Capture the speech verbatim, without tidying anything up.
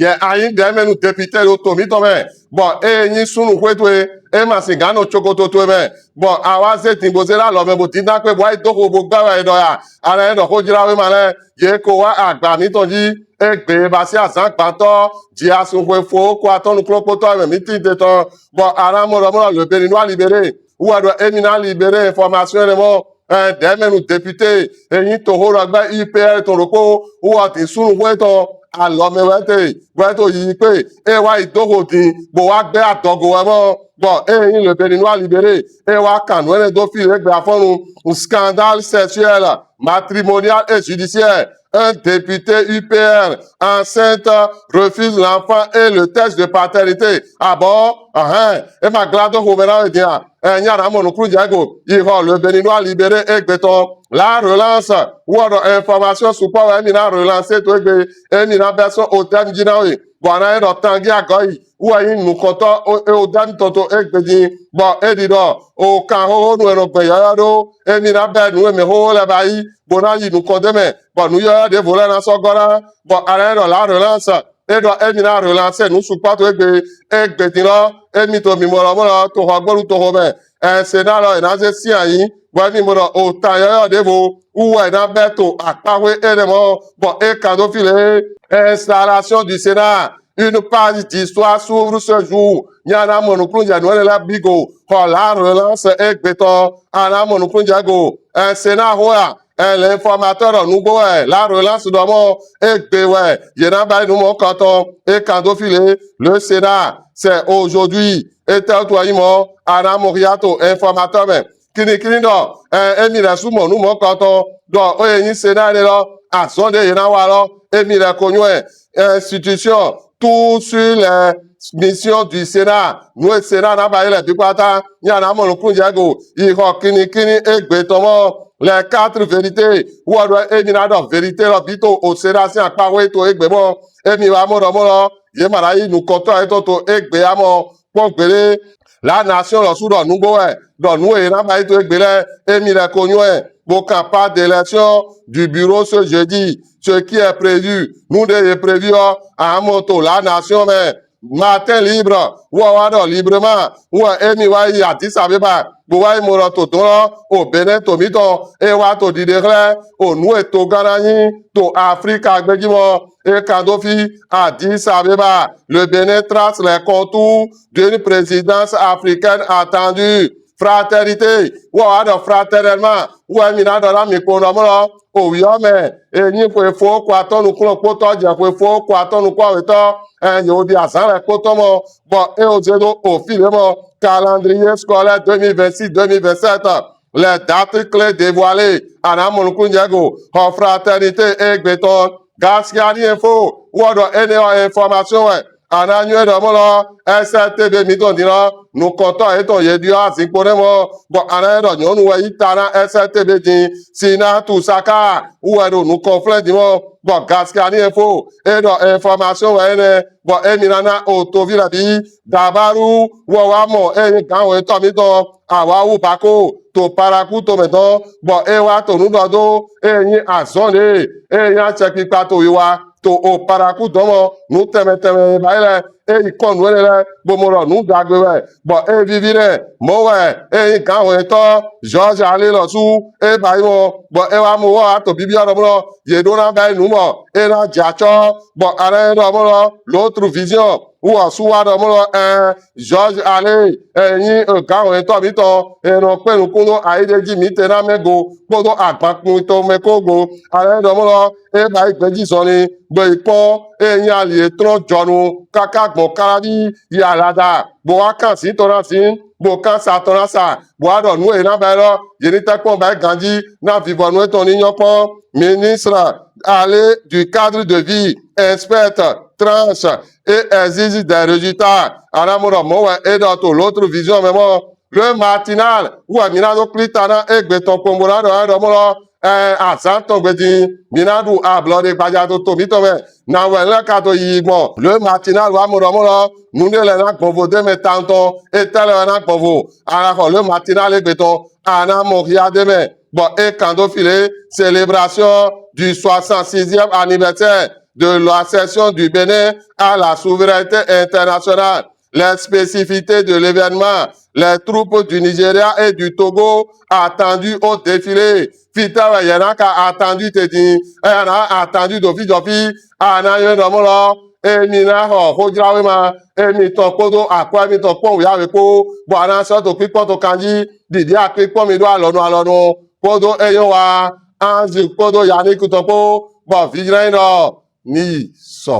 Yɛ a yin ɖɛmɛnu député ɖo to mítɔn mɛ, bɔ e yin sunnu xwe towe, e ma sin gan nɔ cokoto towe mɛ, bɔ a wa ze din bo ze ɖo alɔ mɛ bo dindin akpe bo wa yi do xo bo gbɛ wɛ e ɖɔ ya. A na yi ɖɔ xojlawema lɛ, ye ko wa agba mítɔn ji egbe ba sin azan gbantɔ ji asun xwe fo ko atɔn nukun kpotɔ mɛ mí tin te tɔn, bɔ a na mɔ ɖɔ mɔ ɖɔ Le Béninois Libéré wɛ ɖɔ emi na libérer information enɛ mɔ, ɛn, ɖɛmɛnu député e yin toxoɖɔgbɛ U P R tɔn ɖokpo wɛ din sunnu xwe tɔn alɔ mɛ wɛ te wɛ to yiyi kpe, e wa yi do xo din bo wa gbɛ adɔgo wɛ mɔ, bɔ e yin Le Béninois Libéré e wa kan nu enɛ do fi le egbe afɔnnu: scandale sexuel matrimonial et judiciaire, un député U P R enceinte refuse l'enfant et le test de paternité. Ah bon? Ahan, e ma gla do xo mɛ na we din a? E nya na mɔ nukun jɛ go. Yi xɔ Le Béninois Libéré egbe tɔn. La Relance wɛ ɖɔ information sukpɔ wɛ emi na relancer to egbe, emi na bɛ sɔn ODEM ji na we, bɔ a na yi ɖɔ Tanguy Agoy wɛ yin nukɔntɔ ODEM tɔn to egbe din, bɔ e ɖi ɖɔ o kan xoxo nu e nɔ gbɛ yɔyɔ ɖo, emi na bɛ nu e mɛ xoxo lɛ ba yi bo na yi nukɔn de mɛ, bɔ nu yɔyɔ ɖevo lɛ na sɔ gɔ na, bɔ a na yi ɖɔ La Relance e ɖɔ emi na relancer nu sukpɔ to egbe, egbe din lɔ emi to mimɔ lɔ mɔ lɔ to xɔ gbɔlu to xo mɛ, ɛn, Sénat lɔ e na ze sin ayi, bɔ emi mɔ ɖɔ o tan yɔyɔ ɖevo wɛ e na bɛ to akpaxwe enɛ mɔ, bɔ e kan do fi le: Installation du Sénat, une page d'histoire s'ouvre ce jour. Nya na mɔ nukun jɛ nu enɛ lɛ bi go. Xɔ La Relance egbe tɔn a na mɔ nukun jɛ go. Ɛn, Sénat xo ya, ɛn, L'Informateur ɖɔ nugbo wɛ La Relance ɖɔ mɔ egbe wɛ ye na ba yi nu mɔkɔtɔn, e kan do fi le: Le Sénat, c'est aujourd'hui. Etɛwutu wɛ yin mɔ? A na mɔ xia to Informateur mɛ. Kinikini ɖɔ, ɛn, emi lɛ su mɔ nu mɔkɔtɔn ɖɔ o ye yin Sénat enɛ lɔ, azɔn ɖe ye na wa lɔ, emi lɛ ko nywɛ. Institution, tout sur les missions du Sénat. Nu e Sénat na ba yi lɛ bi kpata, nya na mɔ nukun jɛ go. Yi xɔ kinikini egbe tɔn mɔ: Les Quatre Vérités wɛ ɖɔ emi na ɖɔ vérité lɔ bi to o Sénat sin akpaxwe to egbe mɔ, emi wa mɔ ɖɔ mɔ lɔ ye ma na yi nukɔntɔ yetɔn to egbe ya mɔ kpɔ gbeɖe. La Nation lɔ su ɖɔ nugbo wɛ ɖɔ nu e na ba yi to egbe lɛ, emi lɛ ko nywɛ. Bo kan: Pas d'élection du bureau ce jeudi, ce qui est prévu. Nu ɖe ye prévu ɔ, a mɔ to La Nation mɛ. Matin Libre wɛ wa ɖɔ librement wɛ emi wa yi Addis Abeba bo wa yi mɔ ɖɔ to dɔn lɔ o Bénin to mítɔn e wa to ɖiɖe xlɛ o nu e togán na yin to Afrika gbeji mɔ, e kan do fi: Addis Abeba, le Bénin trace les contours d'une présidence africaine attendue. Fraternité wɛ wa ɖɔ fraternellement wɛ mi na ɖɔ na mi kpo nɔ mɔ lɔ o wiɔ mɛ e yin xwe fo ko atɔn nukun kpotɔ jɛ xwe fo ko atɔn nukun awetɔ, ɛn, ye wo ɖi azan lɛ kpotɔ mɔ, bɔ e wo ze ɖo o fi le mɔ: Calendrier scolaire deux mille vingt-six deux mille vingt-sept, les dates clés dévoilées. A na mɔ nukun jɛ go. Xɔ Fraternité egbe tɔn. Gaskiya ni Info wɛ ɖɔ enɛ ɔ information wɛ. A na nywɛ ɖɔ mɔ lɔ S R T B mítɔn din lɔ nukɔntɔ yetɔn ye ɖiɔ azinkpo nɛ mɔ, bɔ a na nywɛ ɖɔ nyɔnu wɛ yi ta na S R T B din, Sina Tusaka wɛ ɖo nukɔnflɛn din mɔ, bɔ Gaskiya ni Info e ɖɔ information wɛ enɛ, bɔ emi na na o tovi lɛ bi. Dabaru wɛ wa mɔ e yin ganwetɔ mítɔn Awawu Bako to Parakou to mɛ dɔn, bɔ e wa to nu ɖɔ do e yin azɔn ɖe e yin acɛkpikpa to wiwa to o Parakou dɔn mɔ, nu tɛnmɛ tɛnmɛ ba yi lɛ, e yi kɔn nu enɛ lɛ bo mɔ ɖɔ nu ɖagbe wɛ, bɔ e vivi nɛ mɔ wɛ e yin ganwetɔ Georges Ale lɔ su e ba yi mɔ, bɔ e wa mɔ wɛ wa to bibiɔ ɖɔ mɔ lɔ ye ɖo na ba yi nu mɔ e na jɛ acɔ, bɔ a na nywɛ ɖɔ mɔ lɔ L'Autre Vision wɛ su wa ɖɔ mɔ lɔ, ɛn, Georges Ale e yin ganwetɔ mítɔn e nɔ kpe nukun do ayiɖeji mítɛn na mɛ go kpodo agbankun to mɛ ko go. A na nywɛ ɖɔ mɔ lɔ e ba yi gbeji zɔnlin bo yi kpɔn e yin ali e tlɔn jɔnu kaka gbɔn Kalavi yi Alada, bo wa kan sin tɔn na sin, bo kan sa tɔn na sa, bo wa ɖɔ nu e na ba yi lɔ ye ni tɛ kpɔn ba yi ganji na vivɔnu etɔn ni nyɔ kpɔn. Ministre Ale du cadre de vie inspecte, tranche et exige des résultats. A na mɔ ɖɔ mɔ wɛ e ɖɔ to L'Autre Vision mɛ mɔ. Le Matinal wɛ mi na ɖo kplita na egbe tɔn kpɔn bo na ɖɔ na ɖɔ mɔ lɔ, ɛn, azan tɔn gbe din mi na ɖu ablɔɖe gbaja to to mítɔn mɛ. Na wɛ lɛ ka to yi gbɔn? Le Matinal wa mɔ ɖɔ mɔ lɔ nu ɖe lɛ na gbɔnvo de mɛ tantɔn, etɛ lɛ wɛ na gbɔnvo? A na xɔ Le Matinal egbe tɔn, a na mɔ xia de mɛ, bɔ e kan do fi le: Célébration du soixante-sixième anniversaire de l'accession du Bénin à la souveraineté internationale, les spécificités de l'événement, les troupes du Nigeria et du Togo attendues au défilé. Fitɛ wɛ yɛ na ka attendu te din, e ya na attendu dɔfi dɔfi, a na yɔn dɔ mɔ lɔ, emi na xɔ xojlawe ma, emi tɔn kpodo akɔ emi tɔn kpɔn wuyawe kpo, bɔ a na sɔ to kpikpɔn to kanji, didi akpikpɔn mi do alɔnu alɔnu, kpodo eyɔn wa, Anzi kpodo Yannick tɔn kpo, bɔ vijlɛn dɔ mi sɔ.